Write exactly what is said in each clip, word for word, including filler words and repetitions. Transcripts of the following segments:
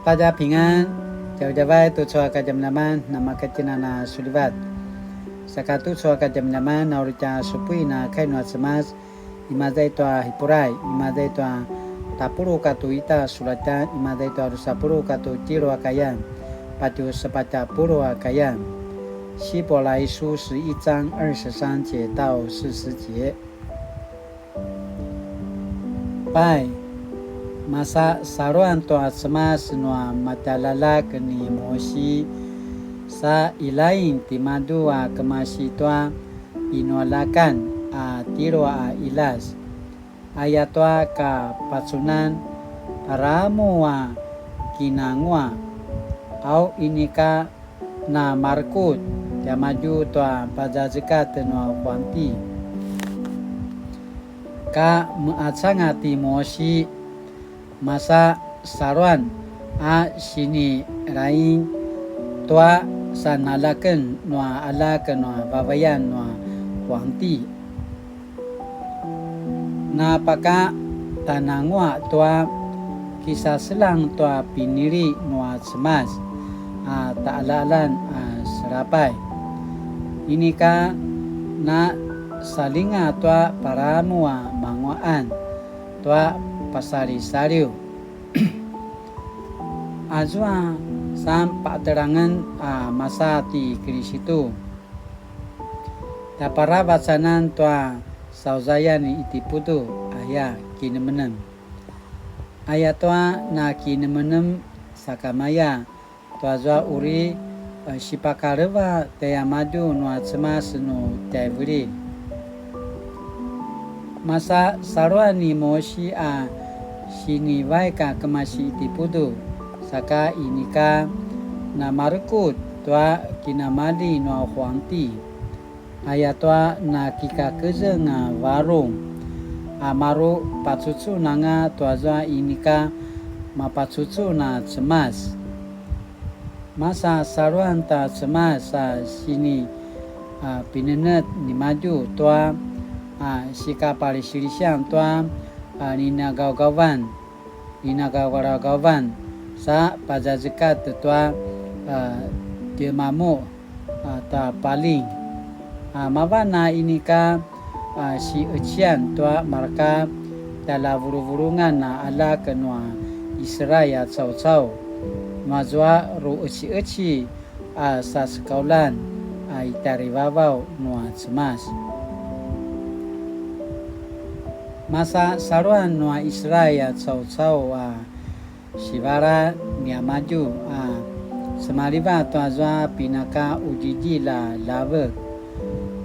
大家平安, djavadjavay tucu a kadjamadjaman namakatjinana sulivat. Saka tucu a kadjamadjaman na uri tja supuin a kai nua Cemas, imaza i tua Hipurai, imaza i tua tapuluq katua ita sulatjan, imaza i tua drusa puluq katua tjelu a kayan, patje sepatj a puluq a kayan. 希伯来书十一章二十三节到四十节。 Pai, masa saluan tua Cemas nua matjaljaljak ni Mosi, sa ilain timadju a kemasi tua pinualjakan a tjelu a qiljas, ayatua ka pacunan, paramu a kinanguaq, au inika na marekutj tiamadju tua pazazekatj nua huangti. Ka meqacanga ti Mosi, masa saluan a sinilaing tua sanaljaken nua aljak nua vavayan nua huangti. Napakatananguaq tua kisaseljang tua pinili nua Cemas a taqaljaqaljan a selapay. Inika na saljinga tua paramu a manguaqan tua pasalisaliw. Azua sanpaqetelangen a masa ti Kilisitu, tjaparavacanan tua sauzayan i Itiputu aya kinemenem. Ayatua na kinemenem sakamaya tuazua uri, e, sipakaleva tiamadju nua Cemas nu tjaivililj. Masa saluan ni Mosi a sinivaik a kemasi Itiputu, saka inika na marekutj tua kinamali nua huangti, ayatua na kikakezeng a varung, a maru pacucun anga tuazua inika mapacucun a Cemas. Masa saluan ta Cemas a sini, a, pinenetj nimadju tua, a, sikapalisilisian tua, a, ninagaugavan, ninagaugavan sa pazazekatj tua, a, timamu, a, ta paling. A, mavan a inika, a, siqecian tua marka tjaljavuluvulungan a aljak nua Israil a caucau, nuazua ruqeciqeci a sasekauljan a i tjarivavaw nua Cemas. Masa saluan nua Israil a caucau a sivala niamadju a semalivat tuazua pinaka qudjidjilj a ljavek,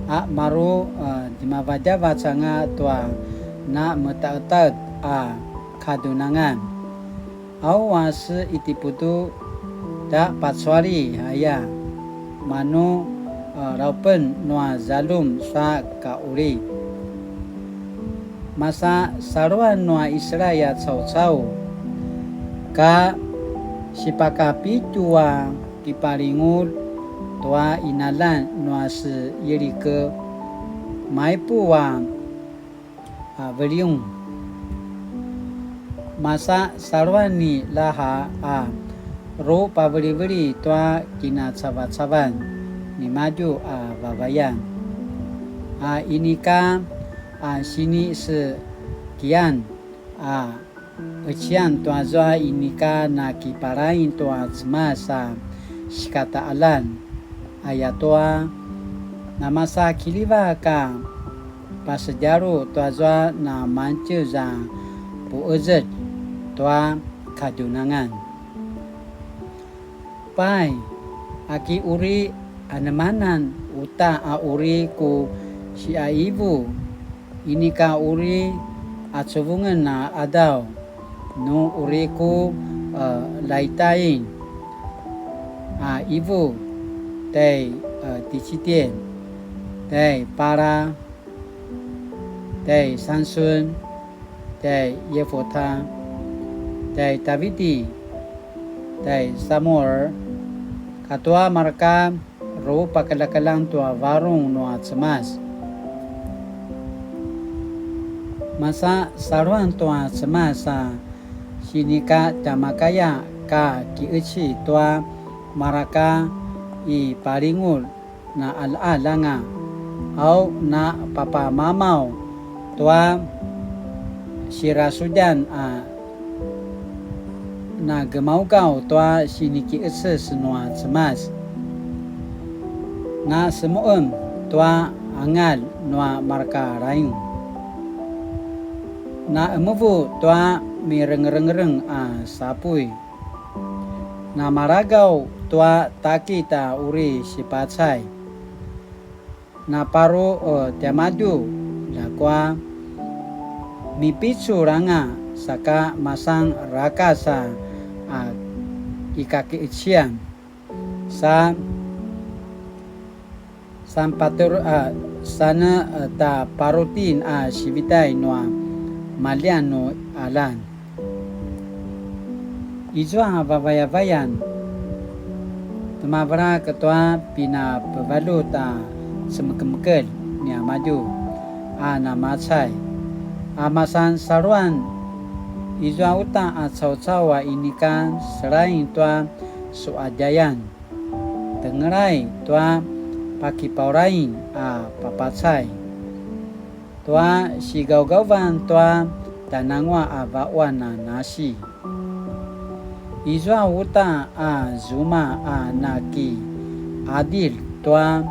a maru, a, djemavadjavac anga tua na metaqetaqet a kadjunangan. Au a se Itiputu tja pacuali aya, manu, a, raupen nua zaljum sa kaqulip. Masa saluan nua Israil a caucau, ka sipakapitju a kipalingulj tua qinaljan nua se Yirike, maipuq a, a, veliung. Masa saluan ni Rahab a rupaveliveli tua kinacavacavan nimadju a vavayan, a inika a sinisekian a qecian tuazua inika nakipalaing tua Cemas a sikataqaljan, ayatua namasa kiljivak a pasedjalu tuazua na mangtjez a puqezetj tua kadjunangan. Pai, aki uri anemanan uta a uri ku siqaivu, inika uri acuvungen a qadaw, nu uri ku, e, laitain a ivu, tjai, e, Ticitien, tjai Pala, tjai Sansun, tjai Yefuta, tjai Taviti, tjai Samuel, katua marka rupakeljakeljang tua varung nua Cemas. Masa saluan tua Cemas a sinika tjamakaya ka kiqeci tua mareka i palingulj na qaljaqalj anga, au na papamamaw tua sirasudjan a na gemaugaw tua sinikiqeces nua Cemas. Na semuqem tua angalj nua mareka laing. Na qemevu tua mirengerengereng a sapuy. Na maragaw tua takit a uri sipacay. Na paru, e, tiamadju, ljakua mipicul anga saka masan rakac a, a, i kakiqecian. Sa, san patur, a, sane, e, ta parutin a sivitay nua maljian nu qalan. Izua vavayavayan, temavelak tua pinapevaljut a cemekemekelj niamadju a namacay, a masan saluan izua uta a caucau a inika selaing tua suadjayan, tengelay tua pakipaulaing a papacay. Tua sigaugavan tua tjananguaq a vaquan a nasi. Izua uta a zuma a nakiqadilj tua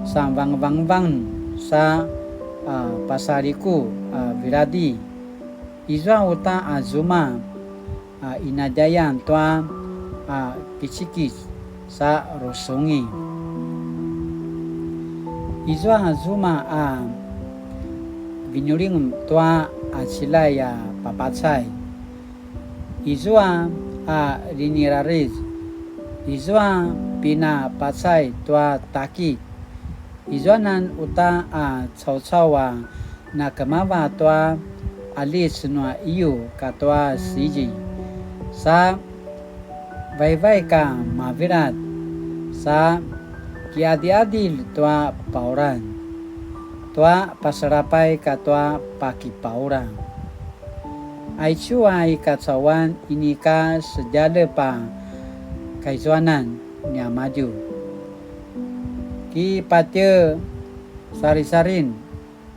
sanvangvangvang sa, a, pasaliku, a, viladi. Izua uta a zuma a inadjayan tua, a, kicikis sa rusungi. Izua zuma a vinuling tua a cilay a papacay. Izua a linirariz. Izua pinapacay tua takit. Izuanan uta a caucau a nakemava tua alic nua iyu katua sizi, sa vaivaik a mavilad, sa kiadiadilj tua paulan, tua pasalapay katua pakipaula. Aicu a i kacauan inika sedjalep a kaizuanan niamadju. Kipatje sarisarin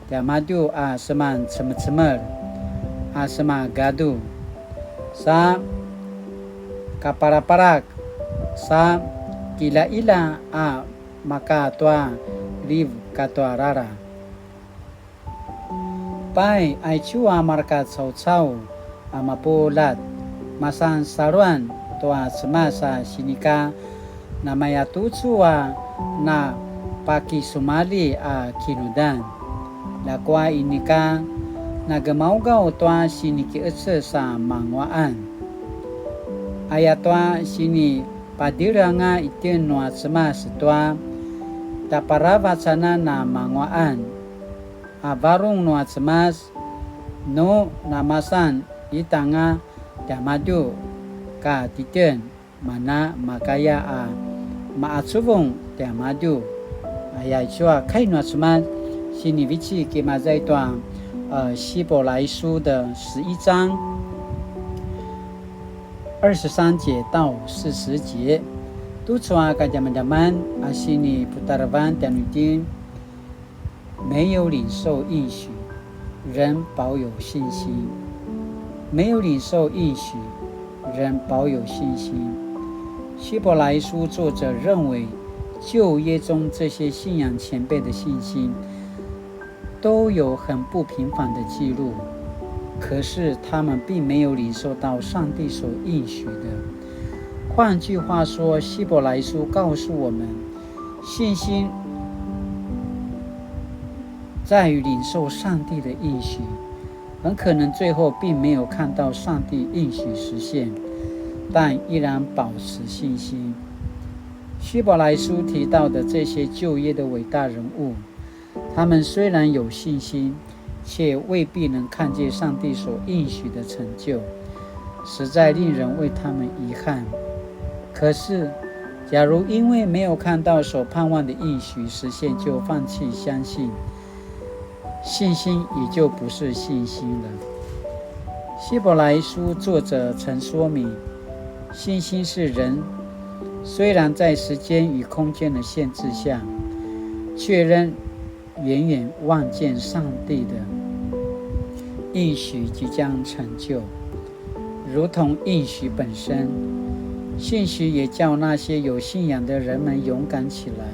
tiamadju a seman cemecemel, a seman gadu, sa kaparaparak, sa kilaila a maka tua liv katua rara. Pai, aicu a marka caucau a mapuljat, masan saluan tua Cemas a sinika namayatucu a napakisumalji a kinudan. Ljakua inika nagemaugaw tua sinikiqeces a manguaqan. Ayatua sinipadilj anga itjen nua Cemas tua tjaparavacanan a manguaqan. A varung nua Cemas, nu namasan itanga tiamadju ka titjen, mana makaya a maqacuvung tiamadju. Aya aicu a kai nua Cemas, sinivecik imaza i tua, e, 希伯来书的十一章二十三节到四十节. Tucu a kadjamadjaman a siniputarevan tjanuitjen, 没有领受应许，仍保有信心。没有领受应许，仍保有信心。希伯来书作者认为，旧约中这些信仰前辈的信心都有很不平凡的记录，可是他们并没有领受到上帝所应许的。换句话说，希伯来书告诉我们，信心在于领受上帝的应许，很可能最后并没有看到上帝应许实现，但依然保持信心。希伯来书提到的这些旧约的伟大人物，他们虽然有信心，却未必能看见上帝所应许的成就，实在令人为他们遗憾。可是，假如因为没有看到所盼望的应许实现就放弃相信，信心也就不是信心了。希伯来书作者曾说明，信心是人虽然在时间与空间的限制下，却仍远远望见上帝的应许即将成就，如同应许本身。信息也叫那些有信仰的人们勇敢起来，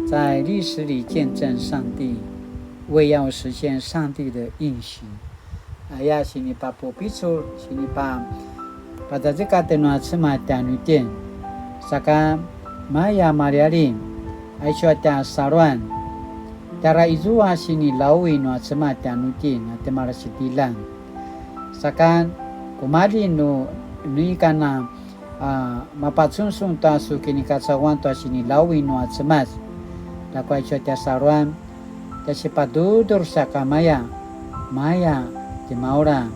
在历史里见证上帝，为要实现上帝的应许。Aya sinipapupicul, sinipa pazazekatj nua Cemas tjanuitjen. Saka maya malialim, aicu a tja saluan, tjara izua sinilawi nua Cemas tjanuitjen a tja marasitilan. Saka kumalji nu, nu ika na, a, mapacunsun tua su kinikacauan tua sinilawi nua Cemas. Ljakua aicu a tja saluan, tja sipadudur sakamaya, maya timaula,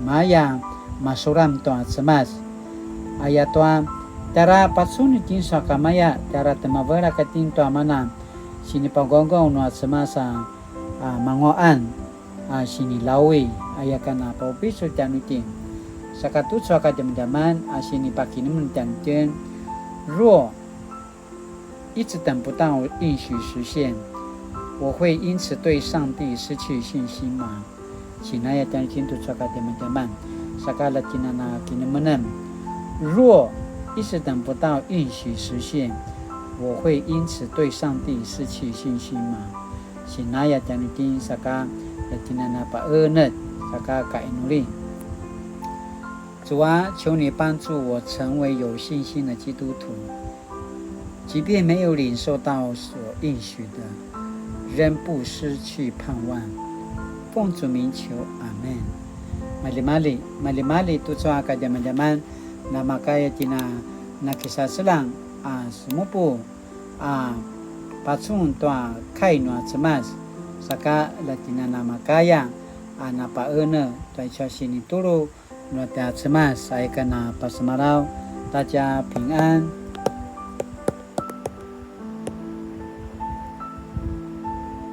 maya masuram tua Cemas. Ayatua, tjara pacun itjen sakamaya, tjara temavelak itjen tua mana sinipagawgaw nua Cemas a, a, manguaqan, a, sinilawi, aya ka na papupicul tjanuitjen. Saka tucu a kadjamadjaman, a, sinipakinemnem tjanuitjen. 若一直等不到应许实现，我会因此对上帝失去信心吗？Sinaya tjanuitjen tucu a kadjamadjaman, saka la tjinana kinemenem. 若一直等不到应许实现，我会因此对上帝失去信心吗？Sinaya tjanuitjen saka la tjinana paenetj, saka kainuli. 主啊，求你帮助我成为有信心的基督徒，即便没有领受到所应许的，仍不失去盼望。奉主名求，阿们。Maljimalji, maljimalji tucu a kadjamadjaman, namakaya tjinana kisaseljang a semupu a pacun tua kai nua Cemas, saka la tjinana makaya a napaenetj tua icu a sinitulu nua tja Cemas, aya ka na pasemalaw ta tja pingan.